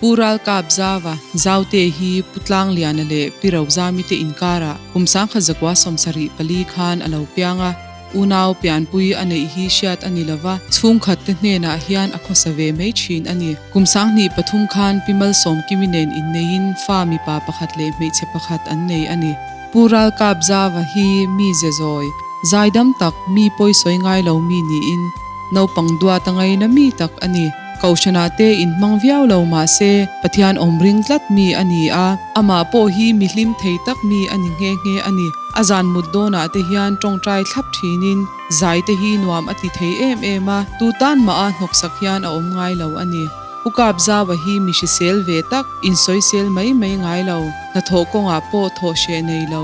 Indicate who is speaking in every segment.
Speaker 1: Pu Ralkapzava Zaute hi Pu Tlangliana leh Pi Rozami te inkarah kum 1974 khan a lo piang a, unau pianpui a neih hi hriat a ni lova, chhungkhat te hnenah hian a khawsa ve mai thin a ni. Kum 2003 khan Pi Malsawmkimi nen inneiin fa mipa pakhat leh hmeichhe pakhat an nei a ni. Pu Ralkapzava hi mi ze zawi, zaidam tak, mi pawisawi ngai lo mi niin naupang duat a ngaina mi tak a ni. Kohhranah te inhmang viau lo mah se Pathian awm ring tlat mi a ni a, amah pawh hi mi hlim thei tak mi a ni nghe nghe a ni. A zan mut dawnah te hian tawngtai thlap thinin zai te hi nuam a ti thei em em a, tu tan mah a hnawksak hian a awm ngai lo a ni. U Kapzawa hi mi hrisel ve tak, insawisel mai mai ngai lo, hnathawh kawngah pawh thawh hreh nei lo.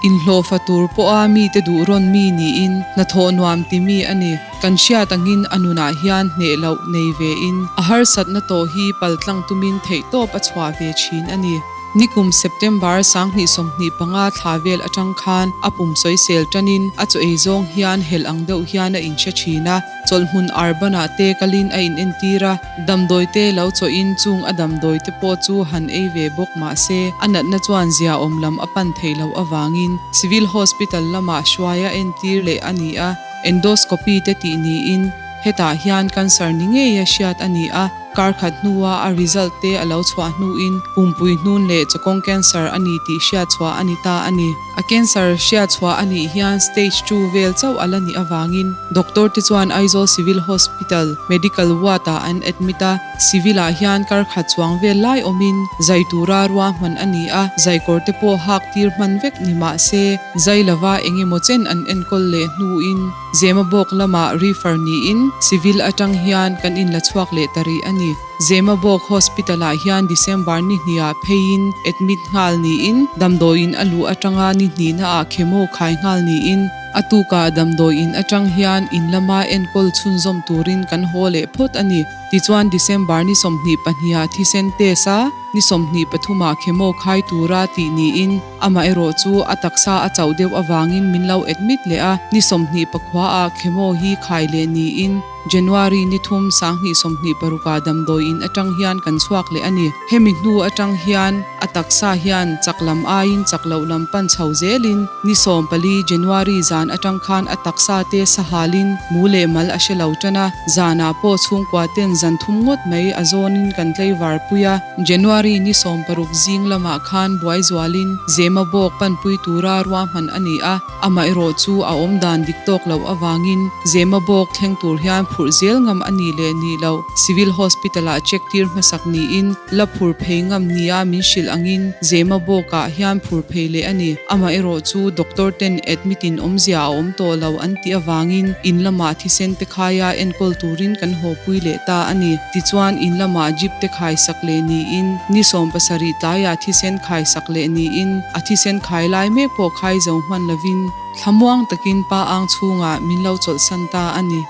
Speaker 1: Inhlawhfa tur pawha mite duh rawn mi niin hnathawh nuam ti mi a ni. Kan hriat angin a nunah hian hneh loh nei vein a harsatna tawh hi paltlang tumin theihtawp a chhuah ve thin a ni. Nikum September 2025 thla vel atang khan a pum sawisel tanin a chaw ei zawng hian helh ang deuh hian a inhre thin a, chawlhhmun Urban-ah te kalin a inentir a, damdawi te lo chawhin chung a damdawi te pawh chu han ei ve bawk mah se a natna chuan ziaawm lam a pan theih loh avangin Civil Hospital lamah hruai a entir leh a ni a. Endoscopy te tih niin hetah hian cancer ni ngeia hriat a ni a, kar khat hnua a result te a lo chhuah hnuin pumpui hnun leh chawkawng cancer a ni tih hriat chhuah a ni ta a ni. A cancer hriat chhuah a nih hian stage 2 vel chauh a la nih avangin doctor te chuan Aizawl Civil Hospital Medical Ward ah an admit a, Civil ah hian kar khat chuang vel lai awmin zai tura ruahman a ni a, zaikawr te pawh hak tir hman vek ni mah se, Zai lova eng emaw chen an enkawl leh hnuin Zemabawk lamah refer niin civil atang hian kan inla chhuak leh ta rih a ni. Zemabawk Hospital ah hian December ni hniah pheiin admit nghal niin damdawiin a luh atanga ni hnihna ah chemo khai nghal niin a tukah damdawiin atang hian in lama enkawl chhunzawm turin kan haw leh phawt a ni. Tichuan December ni 22 ah thisen test a ni 23 ah chemo khai tura tih niin Amaherawh chu a taksa a chauh deuh avangin min lo admit leh a, ni 24 ah chemo hi khai leh niin January ni thum 2026 ah damdawi in atang hian kan chhuak leh a ni. Hemi hnu atang hian a taksa hian chak lam aiin chak loh lam pan chho zelin ni 14 January zan atang khan a taksa te sahalin mu leh mal a hre lo tan a, zanah pawh chhungkua ten zan thum ngawt mai a zawnin kan tlaivar pui a. January ni 16 zing lamah khan buai zualin Zemabawk panpui tura ruahman a ni a, amaherawh chu a awm dan dik tawk loh avangin Zemabawk thleng tur hian phurh zel ngam a nih leh nih loh Civil Hospital-ah check tir hmasak niin la phur phei ngam nia min hrilh angin Zemabawkah hian phur phei leh a ni. Amaherawh chu doctor ten admit in awmzia a awm tawh lo an tih avangin in lamah thisen te khaia enkawl turin kan hawpui leh ta a ni. Tichuan, in lamah jeep te khai sak leh niin, ni 17 tlaiah thisen khai sak leh niin, a thisen khai lai mek pawh khai zo hman lovin, thlamuang takin pa ang chhungah min lo chawlhsan ta a ni.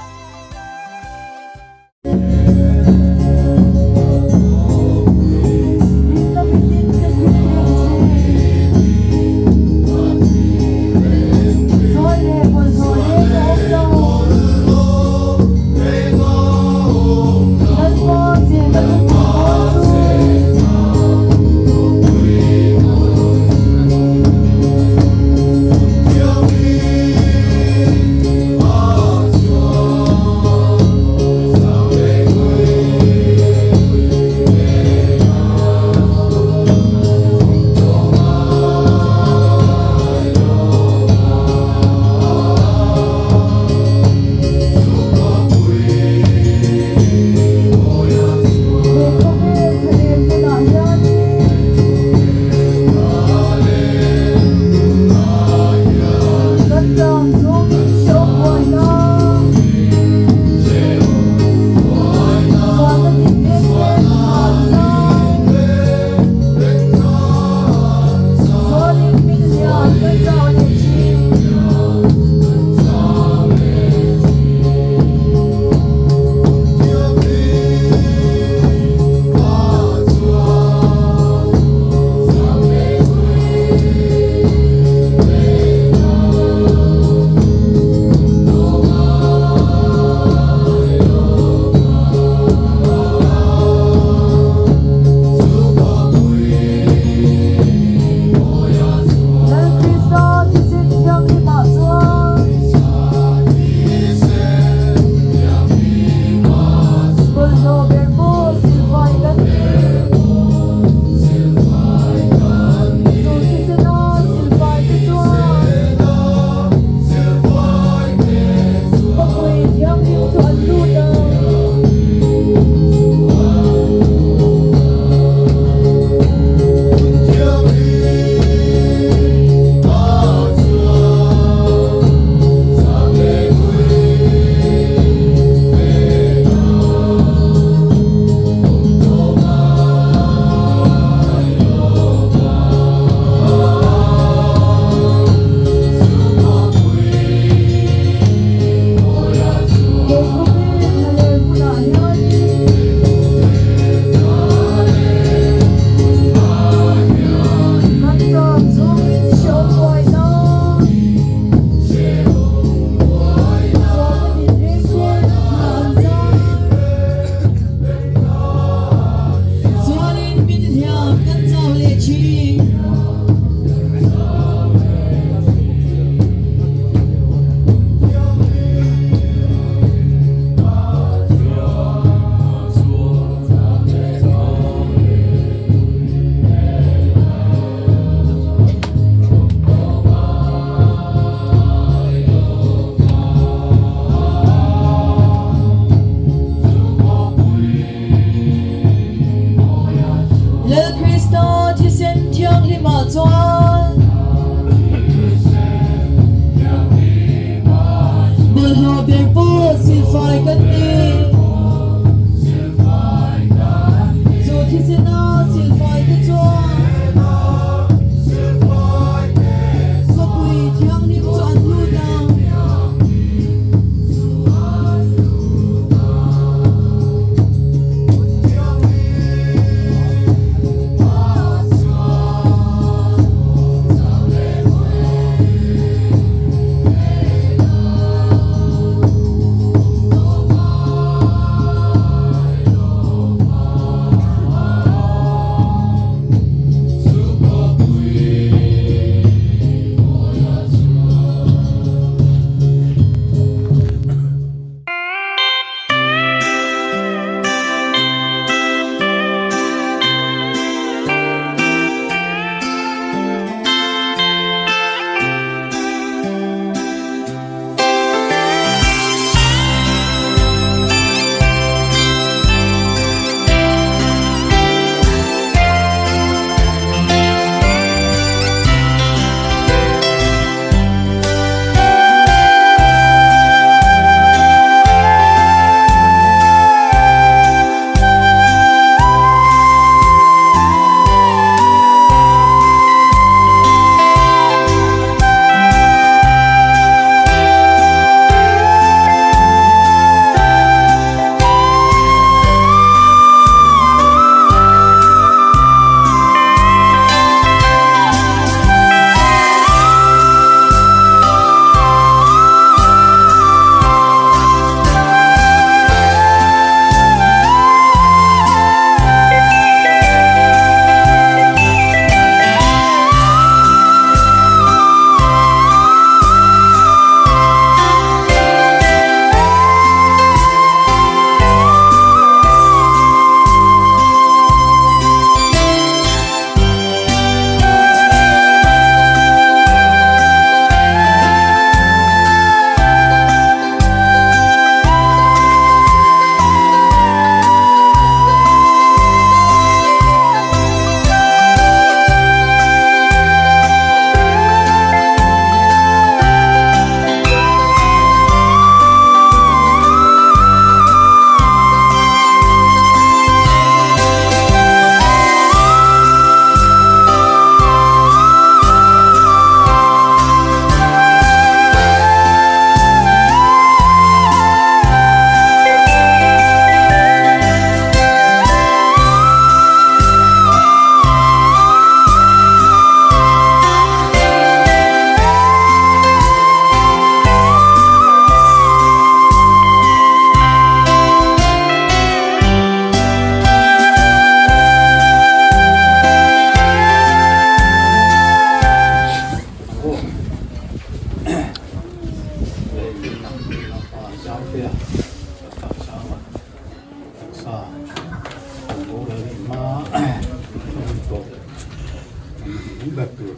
Speaker 2: Awm ber tur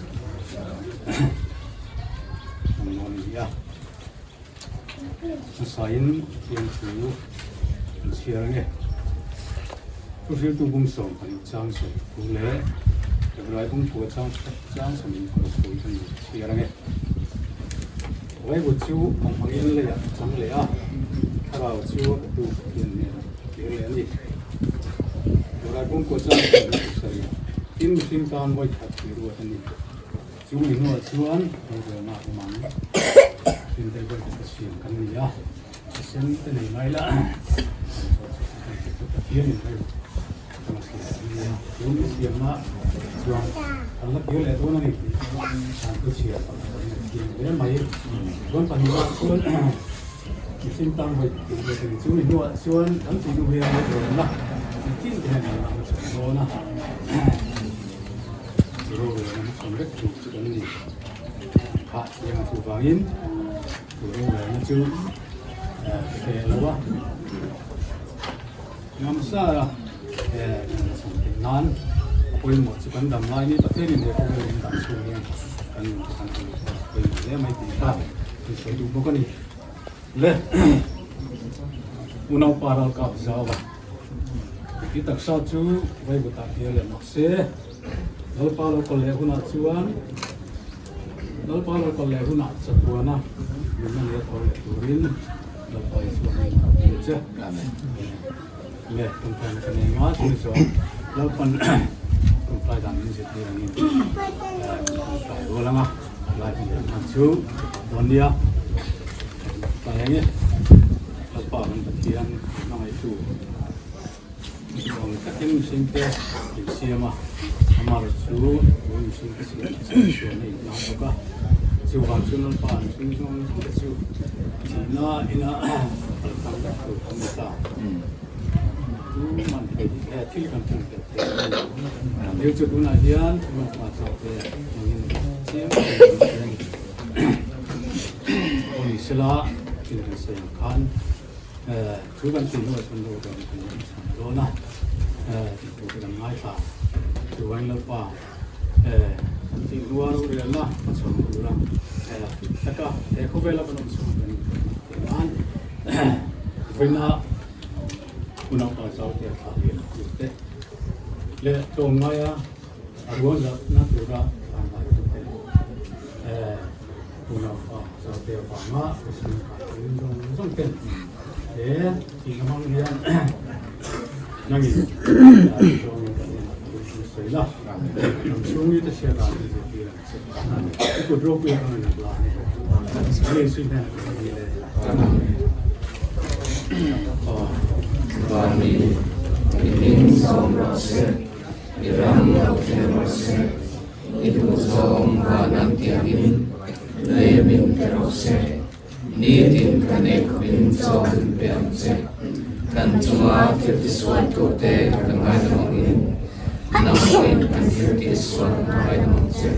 Speaker 2: an nawn a ni a. Hmasain Pathian thu an chhiar ange. Thuhriltu bung 12 chang sawi thu leh Hebrai bung kua chang chang sawmin kawr thu kan chhiar ange. Vaivut chu ang angin leiah a chang leh a, thlarau chu a petu Pathian hnenah a kir leh a ni. Hebrai bung kua chang sawmin kawr sarih tin mihring tan vawi khat tih ruat a ni. Chu mi hnuah chuan rorelna a awm ang. Hlimte vawi khat a siam kan ni a, a sen te nei ngai la Pathianin vaivut atanga siam kan ni a, chu mi siamna chuan kan la kir leh dawn a ni tih an thu chhiar kan thiam hle mai. Chuan pahnihah chuan mihring tan vawi khat tih ruat a ni. Chu mi hnuah chuan kan tih hnu hian rorelna engtin te hian kan la hmachhawn dawn a. Rorelna hmachhawn vek tur chu kan ni kha chiang a chuvangin chu rorelna chu hreh lo a ngamsara hmachhawn theih nan a pawimawh chu kan dam lai ni Pathianin he khawvel in dah chhung hian kan nun te kan uluk a pawimawh hle mai tih kha kan sawi duh bawk a ni. Le unaupa ralkap zau a. I taksa chu vaivutah kir leh mak se, Lalpa lo kal leh hunah chuan Lalpa lo kal leh hunah chatuana nunna nia tho leh turin Lalpa Isua hming ka hmu che. Amen. Le tawngtaina ka nei nga chumi chuan Lalpan tawngtai dan min zirtir angin tawngtai rual anga lai hun kan hman chu dawn nia. Tlai ange Lalpa kan Pathian hmangaihtu nuam takin mihringte in siam a, amah chu tun mihringte siam sualna in hmang bawk a, chuvang chu Lalpa mihring zawng zawngte chu thihna ina kal tlang vek tur kan ni ta. Tu man thei he thil kan pum tel thei a ni. Thil chu tunah hian Lalpa chauhte hmangin chiang takin kan hria a ni. Aw ni sela thil kan sawi ang khan thu kan tih hnuah chuan ro dawn kan lo chhan dawn a, tih tur te kan ngaithla. Chuvangin Lalpa kan tih hnua rorelna hmachhawn tura taka he khawvela kan awm chhung kan tih nan vawiina unaupa Zaute a thlah lian tur te leh tlawmngaia a rual zatna tura thlan lai tute unaupa Zaute avanga mihring kai zawng zawng ten he tih hmang hian nangin zawngin kan enah thu an sawi la, ram chhungi te chhiat dan hi zirtir ang che. I kut ropui a kangin a hla a ni. Kan insuih hnenah kan ni le.
Speaker 3: Vani, i hming sawm rawh se, i ram lo thleng rawh se, i duhzawng van ang tiangin lei min pe rawh se. Nitin kan ei khawpin chaw min pe ang che. Kan chunga thil tisualtute kan ngaidam angin, nang pawhin kan thil tihsual kan ngaidam ang che.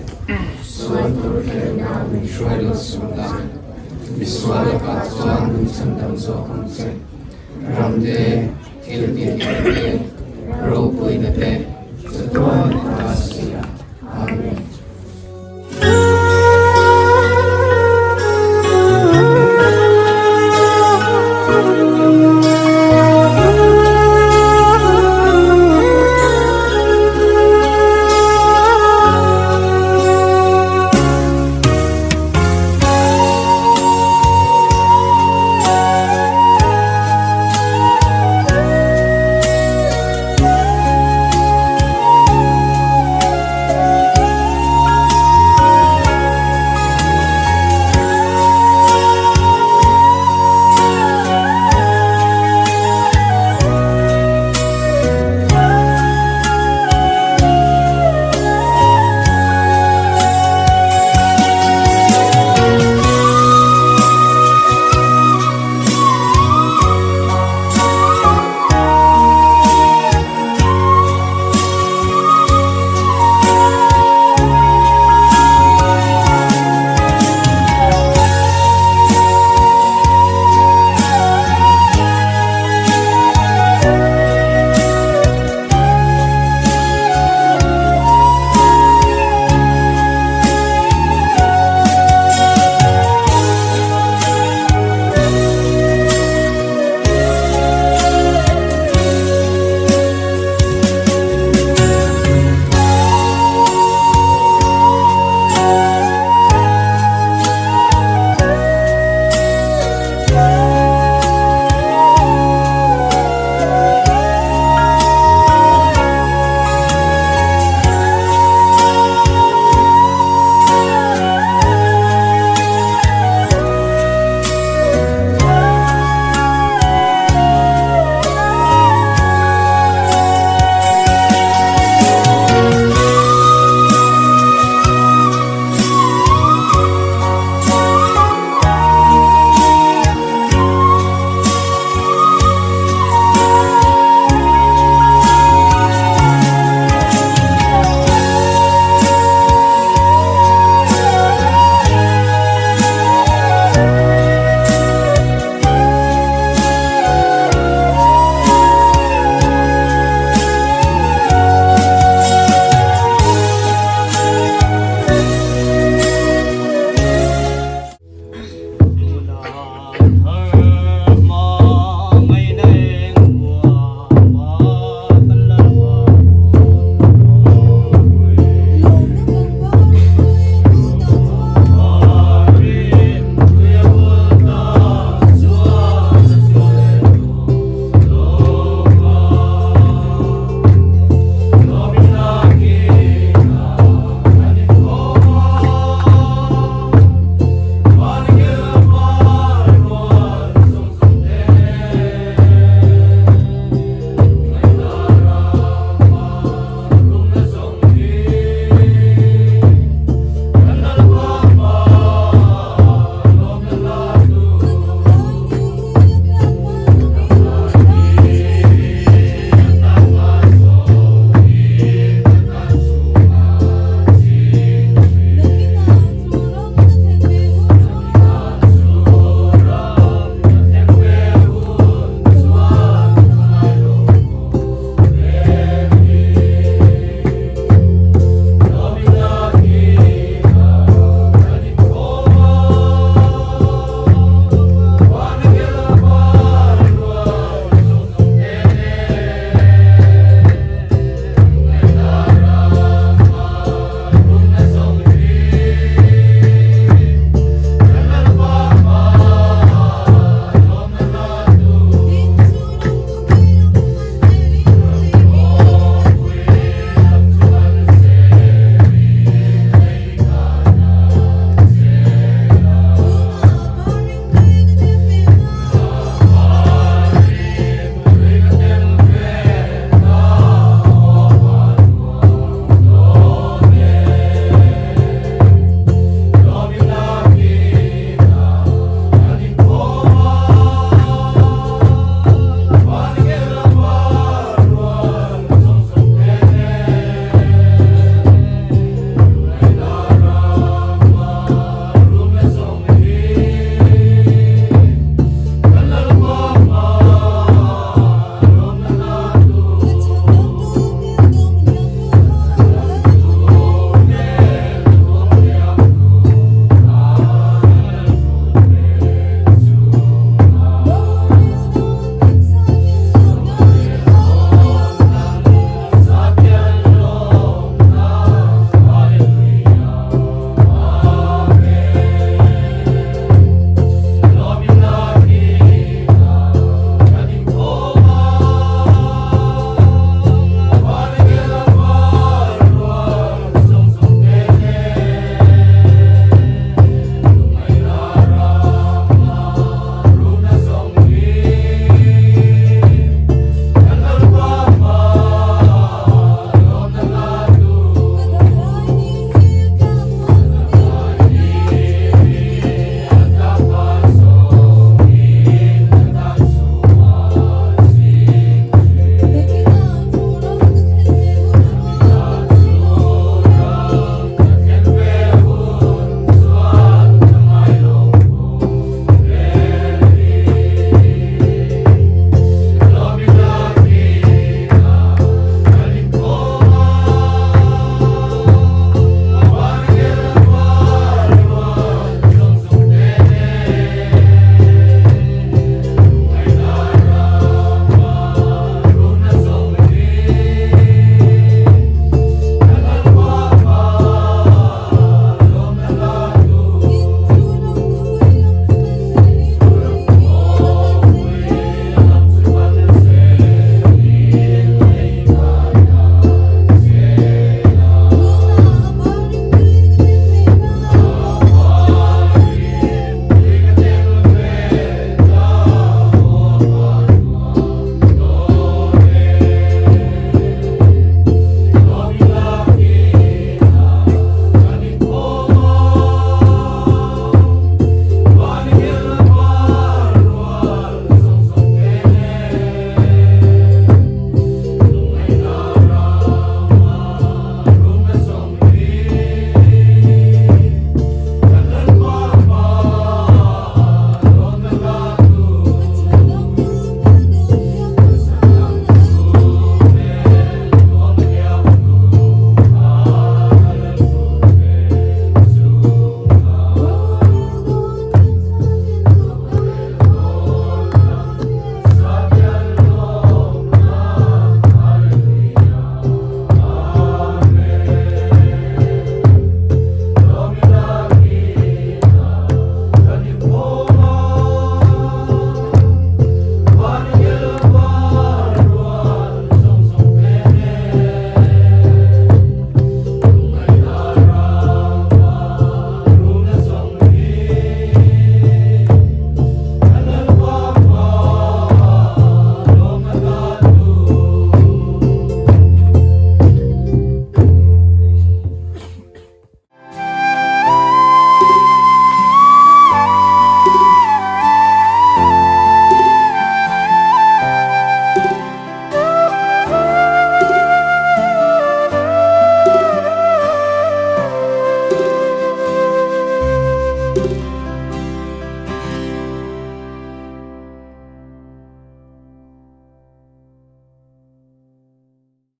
Speaker 3: Sual tur thlengna min hruai lo suh la, misual lakah chuan min chhandam zawk ang che. Ramte, thil tihtheih te, ropuina te, chatuan ata.